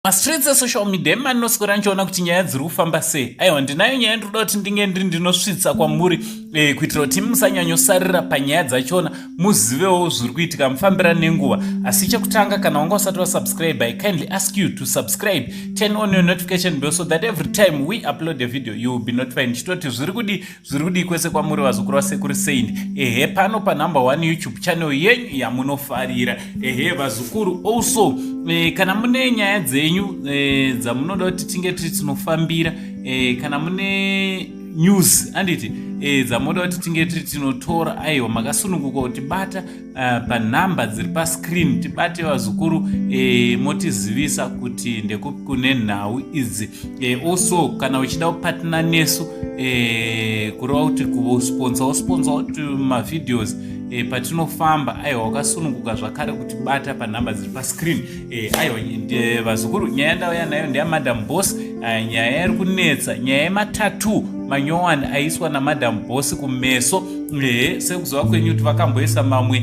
Mastreets esocial media emanoswera ndichiona kuti nyaya dziri kufamba sei. Aiwa, ndinayo nyaya ndinoda kuti ndinge ndiri ndinosvitsa kwamuri kuitira kuti musanyanyosarira panyaya dzachona, muzivewo zviri kuitika, mufambira nenguva. Asi chekutanga, kana wanga usati wasubscribe, I kindly ask you to subscribe, turn on your notification bell so that every time we upload a video you will be notified. Ndichitoti zviri kudii, zviri kudii kwese kwamuri, vazukuru vasekuru Saint? Ehe, pano panumber one YouTube channel yenyu yamunofarira. Ehe, vazukuru, also kana mune nyaya dzenyu dzamunoda kuti tinge tiri tinofambira, kana mune news, anditi, dzamunoda kuti tinge tiri tinotora, aiwa, makasununguka kutibata panhamba dziri pascreen. Tibate, vazukuru, motizivisa kuti ndekupi kune nhau idzi. Also kana uchida kupartner nesu, kureva kuti kusponsor, sponsor mavideos patinofamba, aiwa, wakasununguka zvakare kutibata panhamba dziri pascreen. Aiwa, vazukuru, nyaya ndauya nayo ndeyaMadam Boss. Nyaya iri kunetsa, nyaya yematattoo manyowani aiswa naMadam Boss kumeso. Ehe, sekuziva kwenyu kuti vakamboisa mamwe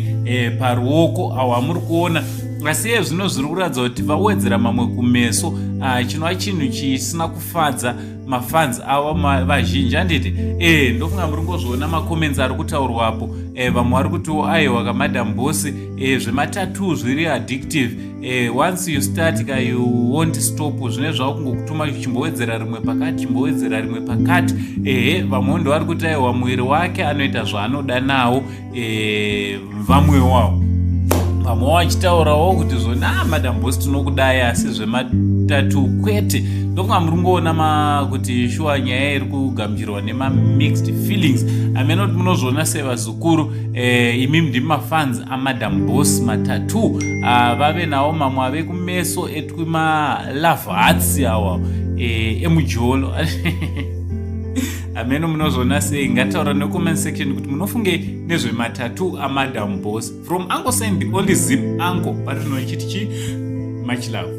paruoko awo amuri kuona, asi iye zvino zviri kuratidza kuti vawedzera mamwe kumeso, chinova chinhu chisina kufadza mafans avo vazhinji, handiti? Ndofunga muri ngozviona macomments ari kutaurwapo. Vamwe vari kutiwo, aiwa kaMadam Boss, zvematattoo zviri addictive. Once you start ka, you won't stop. Zvine zvava kungokutuma, chimbowedzera rimwe pakati, chimbowedzera rimwe pakati. Ehe, vamwewo ndo vari kuti, aiwa, muviri wake, anoita zvaanoda nawo. Vamwewo vamwe vachitaurawo kuti zvona, ah, Madam Boss, tinokudai, asi zvematattoo kwete. Ndokunga muri kungoona kuti shuwa nyaya iri kugamuchirwa nemamixed feelings. Amene kuti munozviona sevazukuru, imi ndimi mafans aMadam Boss. Matattoo vave nawo mamwe ave kumeso etwima-love hearts awa emujolo. Amene munozviona sei? Ngataura necomment section kuti munofunge nezvematattoo aMadam Boss. From Uncle Saint, the only Zim uncle, pari zvino ichiti chi much love.